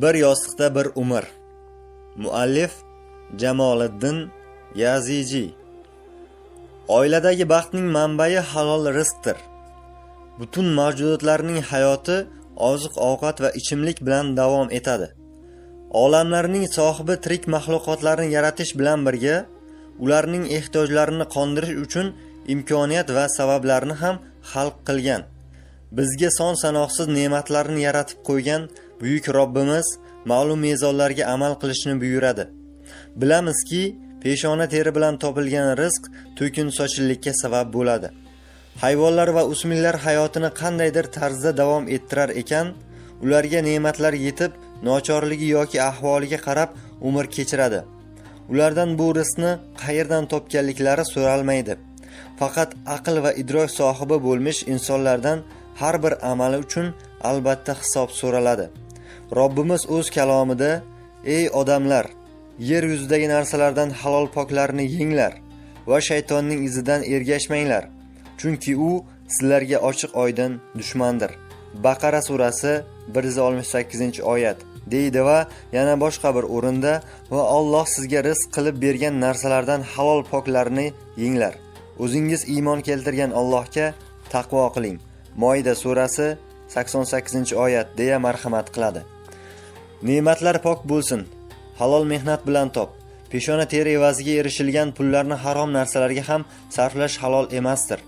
Bir yostiqda bir umr. Muallif Jamoliddin Yaziji. Oiladagi baxtning manbai halol rizqdir. Butun mavjudotlarning hayoti oziq-ovqat va ichimlik bilan davom etadi. Olamlarning sohibi tirik maxluqotlarni yaratish bilan birga ularning ehtiyojlarini qondirish uchun imkoniyat va sabablarni ham xalq qilgan. Bizga son sanoqsiz ne'matlarni yaratib qo'ygan buyuk Robbimiz ma'lum mezonlarga amal qilishni buyuradi. Bilamizki, peshona teri bilan topilgan rizq to'kin sochillikka sabab bo'ladi. Hayvonlar va o'simliklar hayotini qandaydir tarzda davom ettirar ekan, ularga ne'matlar yetib, nochorligi yoki ahvoliga qarab umr kechiradi. Ulardan bu rizqni qayerdan topganliklari so'ralmaydi. Faqat aql va idrok sohibi bo'lmish insonlardan har bir amali uchun albatta hisob so'raladi. Robbimiz o'z kalomida: "Ey odamlar, yer yuzidagi narsalardan halol poklarni yenglar va shaytonning izidan ergashmanglar, chunki u sizlarga ochiq oydin dushmandir." Baqara surasi 168-oyat deydi va yana boshqa bir o'rinda: "Va Alloh sizga rizq qilib bergan narsalardan halol poklarni yenglar. O'zingiz iymon keltirgan Allohga taqvo qiling." Moida surasi 88-oyat deya marhamat qiladi. Ne'matlar pok bo'lsin. Halol mehnat bilan top. Peshona teri evaziga erishilgan pullarni harom narsalarga ham sarflash halol emasdir.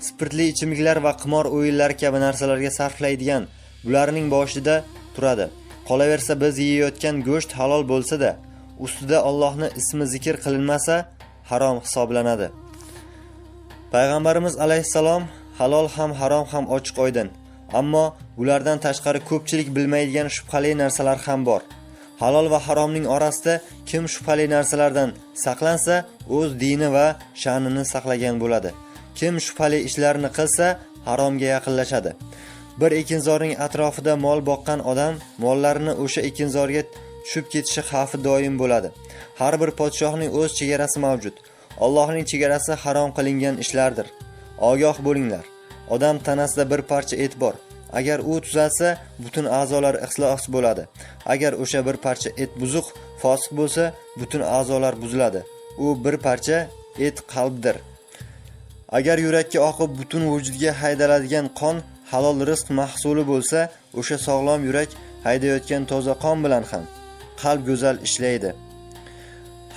Spirtli ichimliklar va qimor o'yinlari kabi narsalarga sarflaydigan bularning boshida turadi. Qolaversa, biz yeyotgan go'sht halol bo'lsa-da, ustida Allohning ismi zikr qilinmasa, harom hisoblanadi. Payg'ambarimiz alayhissalom halol ham harom ham ochiq oydin. Ammo bulardan tashqari ko'pchilik bilmaydigan shubhali narsalar ham bor. Halol va haromning orasida kim shubhali narsalardan saqlansa, o'z dini va sha'nini saqlagan bo'ladi. Kim shubhali ishlarni qilsa, haromga yaqinlashadi. Bir ekinzorning atrofida mol boqqan odam mollarini o'sha ekinzorga tushib ketishi xavfi doim bo'ladi. Har bir podshohning o'z chegarasi mavjud. Allohning chegarasi harom qilingan ishlardir. Ogoh bo'linglar. Odam tanasida bir parcha et bor. Agar u tuzalsa, butun a'zolar ixlos bo'ladi. Agar o'sha bir parcha et buzuq, fosiq bo'lsa, butun a'zolar buziladi. U bir parcha et qalbdir. Agar yurakka oqib butun vujudga haydaladigan qon halol rizq mahsuli bo'lsa, o'sha sog'lom yurak haydayotgan toza qon bilan ham qalb go'zal ishlaydi.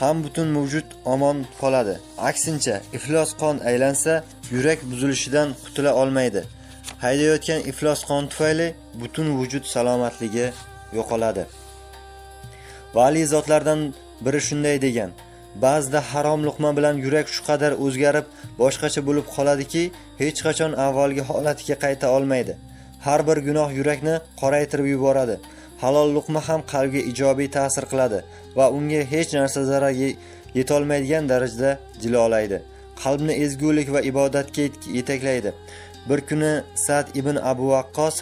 Ham butun vujud omon qoladi. Aksincha, iflos qon aylansa, yurak buzilishidan qutula olmaydi. Haydayotgan iflos qon tufayli butun vujud salomatligi yo'qoladi. Vali zotlardan biri shunday degan: Ba'zida harom luqma bilan yurak shu qadar o'zgarib, boshqacha bo'lib qoladiki, hech qachon avvalgi holatiga qayta olmaydi. Har bir gunoh yurakni qoraytirib yuboradi. Halol luqma ham qalbga ijobiy ta'sir qiladi va unga hech narsa zarar yetolmaydigan darajada jilolaydi. Qalbni ezgulik va ibodatga yetaklaydi. Bir kuni Sa'd ibn Abu Waqqos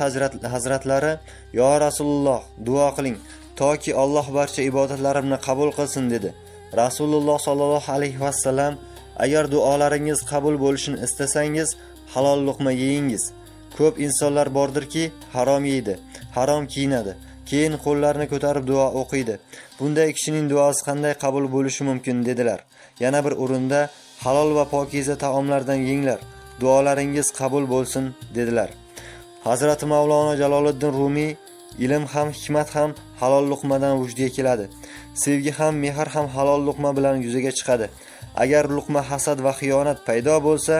hazratlari: "Yo Rasululloh, duo qiling, toki Alloh barcha ibodatlarimni qabul qilsin", dedi. Rasululloh sollallohu alayhi vasallam: "Agar duolaringiz qabul bo'lishini istasangiz, halol luqma yeyingiz. Ko'p insonlar bordirki, harom yeydi, harom kiyinadi, keyin qo'llarini ko'tarib duo o'qiydi. Bunday kishining duosi qanday qabul bo'lishi mumkin?" dedilar. Yana bir o'rinda: "Halol va pokiza taomlardan yenglar, duolaringiz qabul bo'lsin", dedilar. Hazrati Mavlono Jaloliddin Rumiy: "Ilm ham, hikmat ham halol luqmadan vujudga keladi. Sevgi ham, mehr ham halol luqma bilan yuzaga chiqadi. Agar luqma hasad va xiyonat paydo bo'lsa,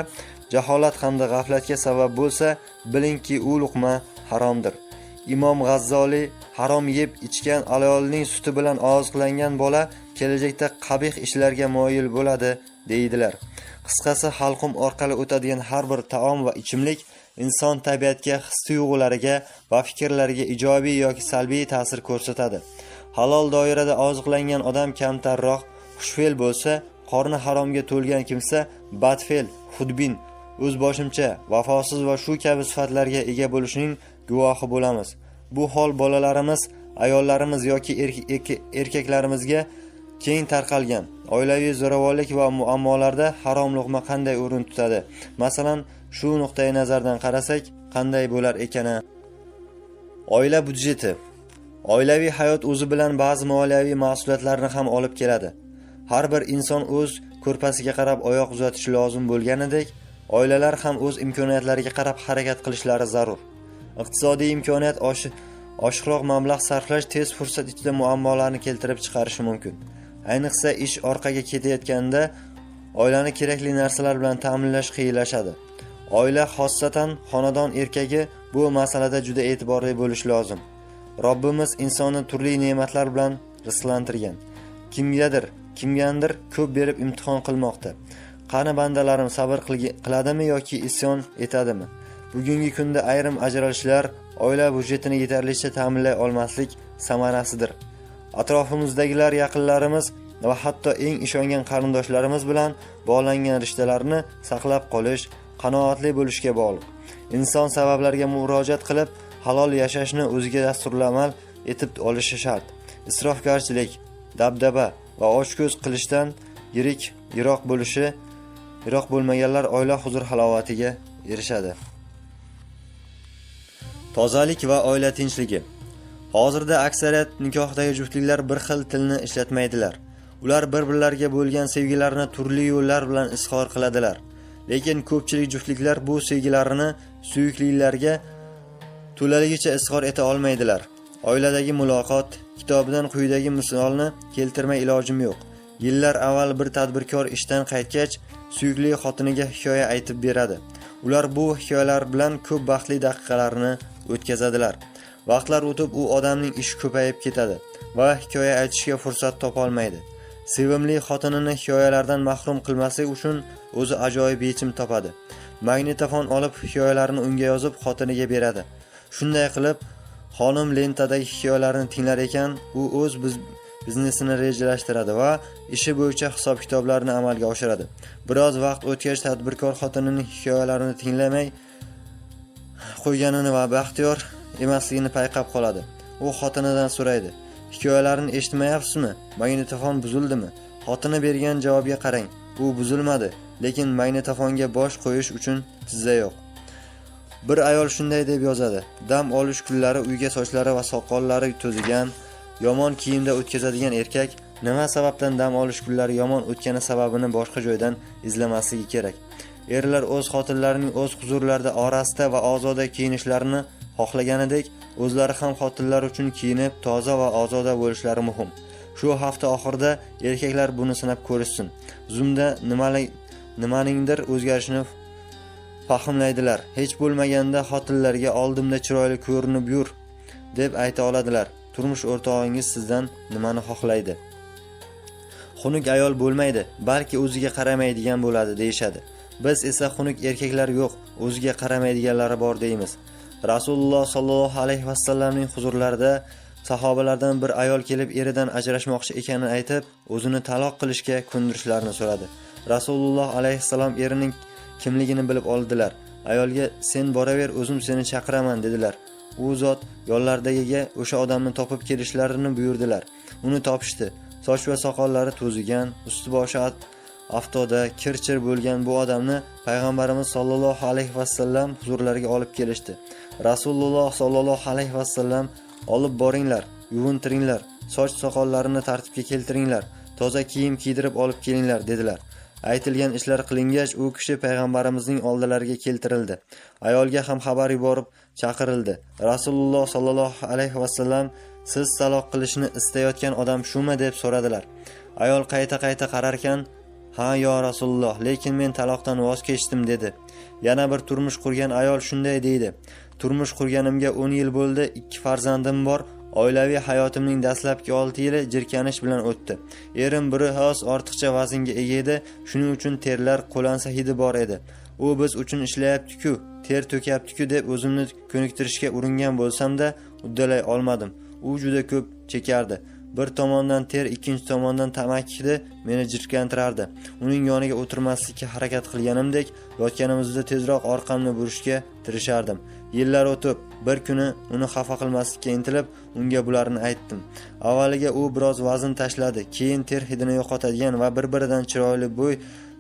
jaholat hamda g'aflatga sabab bo'lsa, bilingki, u luqma haromdir." Imom G'azzoliy: "Harom yeb ichgan ayolning suti bilan oziqlangan bola kelajakda qabih ishlarga moyil bo'ladi", deydilar. Qisqasi, halqum orqali o'tadigan har bir taom va ichimlik inson tabiatiga, his-tuyg'ulariga va fikrlariga ijobiy yoki salbiy ta'sir ko'rsatadi. Halol doirada oziqlangan odam kamtarroq, xushfe'l bo'lsa, qorni haromga to'lgan kimsa badfe'l, xudbin, o'zboshimcha, vafosiz va shu kabi sifatlarga ega bo'lishining guvohi bo'lamiz. Bu hol bolalarimiz, ayollarimiz yoki erkaklarimizga keng tarqalgan. Oilaviy zo'ravonlik va muammolarda harom luqma qanday o'rin tutadi? Masalan, shu nuqtai nazardan qarasak, qanday bo'lar ekan? Oila byudjeti. Oilaviy hayot o'zi bilan ba'zi moliyaviy mas'uliyatlarni ham olib keladi. Har bir inson o'z ko'rpasiga qarab oyoq uzatishi lozim bo'lganidek, oilalar ham o'z imkoniyatlariga qarab harakat qilishlari zarur. Iqtisodiy imkoniyat oshiqroq mablag' sarflash tez fursat ichida muammolarni keltirib chiqarishi mumkin. Ayniqsa ish orqaga ketayotganda oilani kerakli narsalar bilan ta'minlash qiyinlashadi. Oila, xossatan xonadon erkagi bu masalada juda e'tiborli bo'lishi lozim. Robbimiz insonni turli ne'matlar bilan rizqlantirgan. Kimgandir ko'p berib imtihon qilmoqda. Qani bandalarim sabr qiladimi yoki isyon etadimi? Bugungi kunda ayrim ajralishlar oila byudjetini yetarlicha ta'minlay olmaslik samarasidir. Atrofimizdagilar, yaqinlarimiz va hatto eng ishongan qarindoshlarimiz bilan bog'langan rishtalarni saqlab qolish qanoatli bo'lishga bog'liq. Inson sabablarga murojaat qilib, halol yashashni o'ziga dasturlamal etib olishi shart. Isrofgarchilik, dabdaba va ochko'z qilishdan yiroq bo'lmaganlar oila huzur halovatiga erishadi. Tozalik va oila tinchligi. Hozirda aksariyat nikohdagi juftliklar bir xil tilni ishlatmaydilar. Ular bir-birlariga bo'lgan sevgilarini turli yo'llar bilan izhor qiladilar. Lekin ko'pchilik juftliklar bu sevgilarini suyuklilarga to'laligicha izhor eta olmaydilar. Oiladagi muloqot kitobidan quyidagi misolni keltirmay ilojim yo'q. Yillar avval bir tadbirkor ishdan qaytgach, suyukli xotiniga hikoya aytib beradi. Ular bu hikoyalar bilan ko'p baxtli daqiqalarni o'tkazadilar. Vaqtlar o'tib u odamning ishi ko'payib ketadi va hikoya aytishga fursat topolmaydi. Sevimli xotinini hikoyalardan mahrum qilmaslik uchun o'zi ajoyib yechim topadi. Magnitofon olib hikoyalarni unga yozib xotiniga beradi. Shunday qilib, xonim lentadagi hikoyalarni tinglar ekan, u o'z biznesini rejalashtiradi va ishi bo'yicha hisob-kitoblarni amalga oshiradi. Biroz vaqt o'tgach tadbirkor xotinining hikoyalarini tinglamay qo'yganini va baxtiyor emasligini payqab qoladi. U xotinidan so'raydi: "Hikoyalarni eshitmayapsizmi? Magnitofon buzildimi?" Xotini bergan javobga qarang: "U buzilmadi, lekin magnitofonga bosh qo'yish uchun tizza yo'q." Bir ayol shunday deb yozadi: "Dam olish kunlari uyga sochlari va soqollari to'zigan, yomon kiyimda o'tkazadigan erkak nima sababdan dam olish kunlari yomon o'tgani sababini boshqa joydan izlamasligi kerak. Erlar o'z xotinlarining o'z huzurlarida orasta va ozoda kiyinishlarini xohlaganidek, o'zlari ham xotinlar uchun kiyinib, toza va ozoda bo'lishlari muhim. Shu hafta oxirida erkaklar buni sinab ko'rishsin. Zumda nimaningdir o'zgarishini fahmlaydilar. Hech bo'lmaganda xotinlarga oldimda chiroyli ko'rinib yur deb ayta oladilar. Turmush o'rtog'ingiz sizdan nimani xohlaydi? Xunuk ayol bo'lmaydi, balki o'ziga qaramaydigan bo'ladi deyishadi. Biz esa xunuk erkaklar yo'q, o'ziga qaramaydiganlari bor deymiz. Rasululloh sollallohu alayhi vasallamning huzurlarida sahobalardan bir ayol kelib eridan ajrashmoqchi ekanini aytib, o'zini taloq qilishga ko'ndirishlarini so'radi. Rasululloh alayhissalom erining kimligini bilib oldilar. Ayolga sen boraver, o'zim seni chaqiraman dedilar. U zot yonlaridagiga o'sha odamni topib kelishlarini buyurdilar. Uni topishdi. Soch va soqollari to'zigan, usti boshi aftoda kir-chir bo'lgan bu odamni payg'ambarimiz sollallohu alayhi vasallam huzurlariga olib kelishdi. Rasululloh sollallohu alayhi vasallam olib boringlar, yuvintiringlar, soch soqollarini tartibga keltiringlar, toza kiyim kiydirib olib kelinglar dedilar. Aytilgan ishlar qilingach, u kishi payg'ambarimizning oldilariga keltirildi. Ayolga ham xabar yuborib chaqirildi. Rasululloh sollallohu alayhi vasallam siz taloq qilishni istayotgan odam shumi deb so'radilar. Ayol qayta-qayta qararkan, ha yo Rasululloh, lekin men taloqdan voz kechdim dedi. Yana bir turmush qurgan ayol shunday deydi: Turmush qurganimga 10 yil bo'ldi, 2 farzandim bor. Oilaviy hayotimning dastlabki 6 yili jirkanish bilan o'tdi. Erim bir oz ortiqcha vaznga ega edi, shuning uchun terlar, qo'lansa hidi bor edi. U biz uchun ishlayapti-ku, ter to'kyapti-ku deb o'zimni ko'niktirishga uringan bo'lsam-da, uddalay olmadim. U juda ko'p chekardi. Bir tomondan ter, ikkinchi tomondan tamaki hidi meni jirkantirardi. Uning yoniga o'tirmaslikka harakat qilganimdek, yotganimizda tezroq orqamni burishga tirishardim. Yillar o'tib, bir kuni uni xafa qilmaslikka intilib, unga bularni aytdim. Avvaliga u biroz vazn tashladi, keyin ter hidini yo'qotadigan va bir-biridan chiroyli bo'y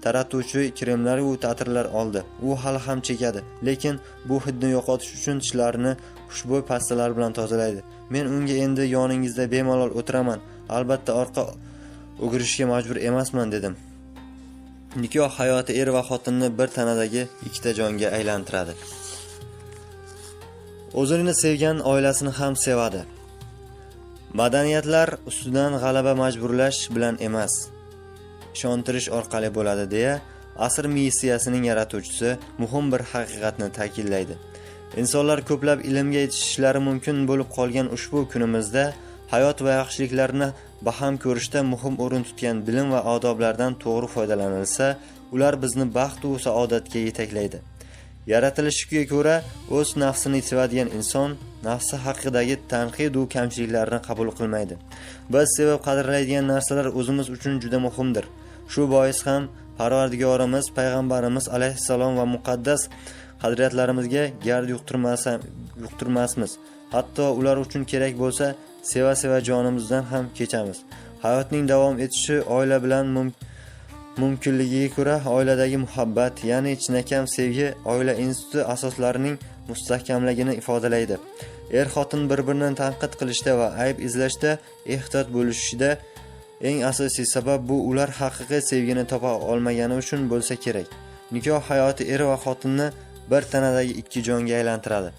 taratuvchi kremlar va ta'tirlar oldi. U hali ham chekadi, lekin bu hidni yo'qotish uchun tishlarini xushbo'y pastalar bilan tozalaydi. Men unga endi yoningizda bemalol o'tiraman, albatta orqa o'girishga majbur emasman dedim. Nikoh hayoti er va xotinni bir tanadagi ikkita jonga aylantiradi. O'zini sevgan oilasini ham sevadi. Madaniyatlar ustidan g'alaba majburlash bilan emas, ishontirish orqali bo'ladi deya asr missiyasining yaratuvchisi muhim bir haqiqatni ta'kidlaydi. Insonlar ko'plab ilmga yetishishlari mumkin bo'lib qolgan ushbu kunimizda hayot va yaxshiliklarni baham ko'rishda muhim o'rin tutgan bilim va odoblardan to'g'ri foydalanilsa, ular bizni baxt va saodatga yetaklaydi. Yaratilishiga ko'ra o'z nafsini sevadigan inson nafsi haqidagi tanqid va kamchiliklarni qabul qilmaydi. Biz sevib qadrlaydigan narsalar o'zimiz uchun juda muhimdir. Shu bois ham Parvardigorimiz, payg'ambarimiz alayhissalom va muqaddas qadriyatlarimizga gard yuqtirmasmiz. Hatto ular uchun kerak bo'lsa, seva-seva jonimizdan ham kechamiz. Hayotning davom etishi oila bilan mumkinligiga ko'ra oiladagi muhabbat, ya'ni chinakam sevgi oila instituti asoslarining mustahkamligini ifodalaydi. Er-xotin bir-birini tanqid qilishda va ayb izlashda ehtiyot bo'lishida eng asosiy sabab bu ular haqiqiy sevgini topa olmagani uchun bo'lsa kerak. Nikoh hayoti er va xotinni bir tanadagi ikki jonga aylantiradi.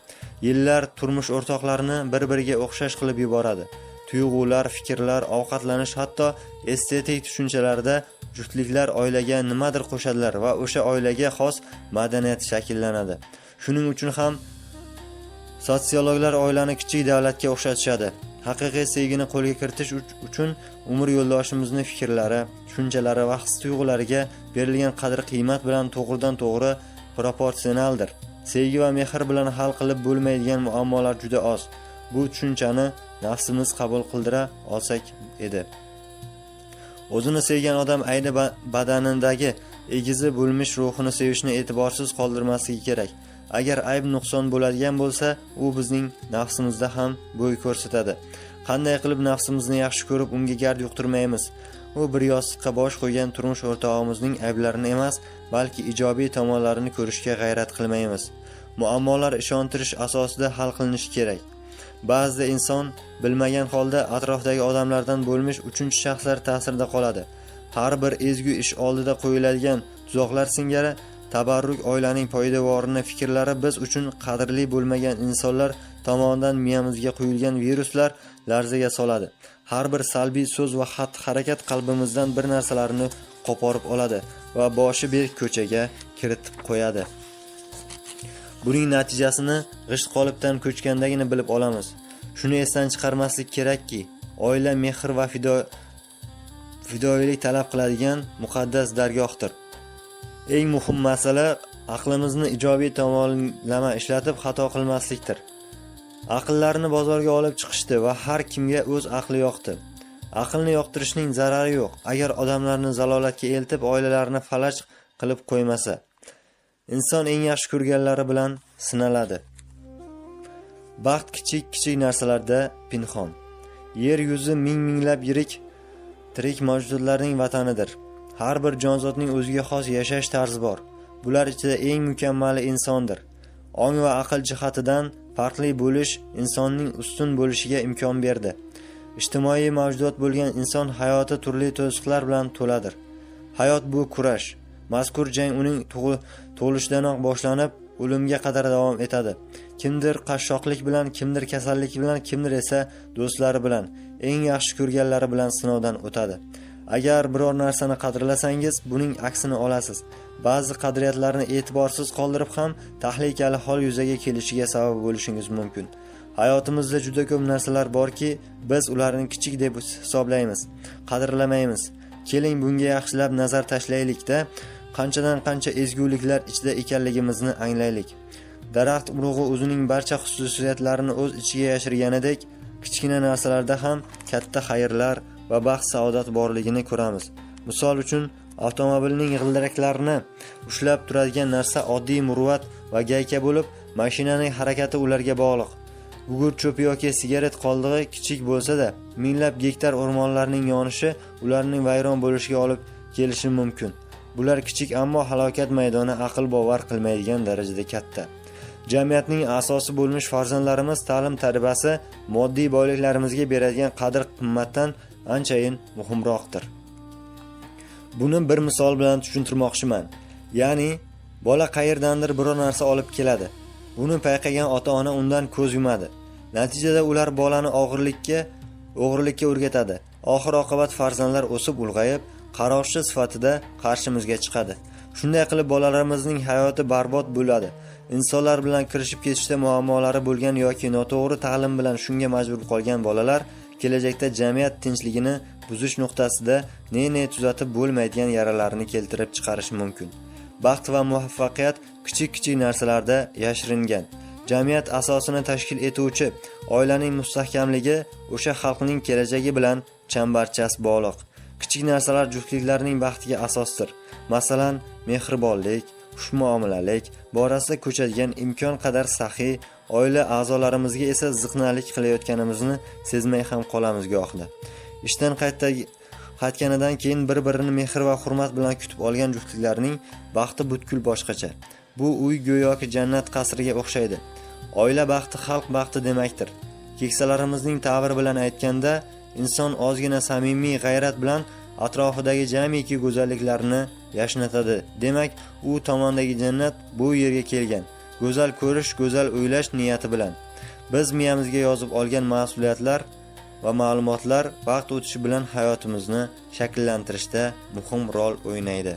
Yillar turmush o'rtoqlarini bir-biriga o'xshash qilib yuboradi. Tuyg'ular, fikrlar, ovqatlanish, hatto estetik tushunchalarda juftliklar oilaga nimadir qo'shadilar va o'sha oilaga xos madaniyat shakllanadi. Shuning uchun ham sotsiologlar oilani kichik davlatga o'xshatishadi. Haqiqiy sevgini qo'lga kiritish uchun umr yo'ldoshimizni fikrlari, tushunchalari va his-tuyg'ulariga berilgan qadr-qiymat bilan to'g'ridan-to'g'ri proporsionaldir. Sevgi va mehr bilan hal qilib bo'lmaydigan muammolar juda oz. Bu tushunchani nafsimiz qabul qildira olsak edi. O'zini sevgan odam ayni badanidagi egizi bo'lmish ruhini sevishni e'tiborsiz qoldirmasligi kerak. Agar ayb nuqson bo'ladigan bo'lsa, u bizning nafsimizda ham bo'y ko'rsatadi. Qanday qilib nafsimizni yaxshi ko'rib unga gard yuqtirmaymiz? U bir yostiqqa bosh qo'ygan turmush o'rtog'imizning ayblarini emas, balki ijobiy tomonlarini ko'rishga g'ayrat qilmaymiz. Muammolar ishontirish asosida hal qilinishi kerak. Ba'zida inson bilmagan holda atrofdagi odamlardan bo'lmish uchinchi shaxslar ta'sirida qoladi. Har bir ezgu ish oldida qo'yiladigan tuzoqlar singari tabarruk oilaning poydevorini fikrlari biz uchun qadrli bo'lmagan insonlar tomonidan miyamizga quyilgan viruslar larzaga soladi. Har bir salbiy so'z va xatti-harakat qalbimizdan bir narsalarni qo'porib oladi va boshi berk ko'chaga kiritib qo'yadi. Buning natijasini g'isht qolipdan ko'chgandagina bilib olamiz. Shuni esdan chiqarmaslik kerakki, oila mehr va fidoyilik talab qiladigan muqaddas dargohdir. Eng muhim masala aqlimizni ijobiy tomonlama ishlatib xato qilmaslikdir. Aqllarni bozorga olib chiqishdi va har kimga o'z aqli yoqdi. Aqlni yoqtirishning zarari yo'q, agar odamlarni zalolatga eltib, oilalarni falaj qilib qo'ymasa. Inson eng yaxshi ko'rganlari bilan sinaladi. Baxt kichik-kichik narsalarda pinhon. Yer yuzi ming-minglab yirik tirik mavjudotlarning vatanidir. Har bir jonzotning o'ziga xos yashash tarzi bor. Bular ichida eng mukammali insondir. Ong va aql jihatidan farqli bo'lish insonning ustun bo'lishiga imkon berdi. Ijtimoiy mavjudot bo'lgan inson hayoti turli to'siqlar bilan to'ladir. Hayot bu kurash. Mazkur jang uning tug'ilishidanoq boshlanib, o'limga qadar davom etadi. Kimdir qashshoqlik bilan, kimdir kasallik bilan, kimdir esa do'stlari bilan, eng yaxshi ko'rganlari bilan sinovdan o'tadi. Agar biror narsani qadrlasangiz, buning aksini olasiz. Ba'zi qadriyatlarni e'tiborsiz qoldirib ham tahlikali hol yuzaga kelishiga sabab bo'lishingiz mumkin. Hayotimizda juda ko'p narsalar borki, biz ularni kichik deb hisoblaymiz, qadrlamaymiz. Keling, bunga yaxshilab nazar tashlaylik-da, qanchadan qancha ezguliklar ichida ekanligimizni anglaylik. Daraxt urug'i o'zining barcha xususiyatlarini o'z ichiga yashirganidek, kichkina narsalarda ham katta xayrlar va baxt saodat borligini ko'ramiz. Misol uchun, avtomobilning g'ildiraklarini ushlab turadigan narsa oddiy murvat va gayka bo'lib, mashinaning harakati ularga bog'liq. Gugurt cho'pi yoki sigaret qoldig'i kichik bo'lsa-da, minglab gektar o'rmonlarning yonishi ularning vayron bo'lishiga olib kelishi mumkin. Bular kichik, ammo halokat maydoni aql bovar qilmaydigan darajada katta. Jamiyatning asosi bo'lmish farzandlarimiz ta'lim tarbiyasi moddiy boyliklarimizga beradigan qadr-qimmatdan anchayin muhimroqdir. Buni bir misol bilan tushuntirmoqchiman. Ya'ni bola qayerdandir biror narsa olib keladi. Buni payqagan ota-ona undan ko'z yumadi. Natijada ular bolani o'g'rilikka o'rgatadi. Oxir oqibat farzandlar o'sib ulg'ayib, qaroqchi sifatida qarshimizga chiqadi. Shunday qilib bolalarimizning hayoti barbod bo'ladi. Insonlar bilan kirishib ketishda muammolari bo'lgan yoki noto'g'ri ta'lim bilan shunga majbur qolgan bolalar kelajakda jamiyat tinchligini buzish nuqtasida ne-ne tuzatib bo'lmaydigan yaralarni keltirib chiqarishi mumkin. Baxt va muvaffaqiyat kichik-kichik narsalarda yashiringan. Jamiyat asosini tashkil etuvchi oilaning mustahkamligi o'sha xalqning kelajagi bilan chambarchas bog'liq. Kichik narsalar juftliklarning baxtiga asosdir. Masalan, mehribonlik, xushmuomalalik borasida ko'chadigan imkon qadar saxiy, oila a'zolarimizga esa ziqnalik qilayotganimizni sezmay ham qolamiz gohida. Ishdan qaytganidan keyin bir-birini mehr va hurmat bilan kutib olgan juftliklarning baxti butkul boshqacha. Bu uy go'yoki jannat qasriga o'xshaydi. Oila baxti xalq baxti demakdir. Keksalarimizning ta'biri bilan aytganda, inson ozgina samimiy g'ayrat bilan atrofidagi jamiki go'zalliklarni yashnatadi. Demak, u tomondagi jannat bu yerga kelgan. Go'zal ko'rish, go'zal o'ylash niyati bilan. Biz miyamizga yozib olgan mas'uliyatlar va ma'lumotlar vaqt o'tishi bilan hayotimizni shakllantirishda muhim rol o'ynaydi.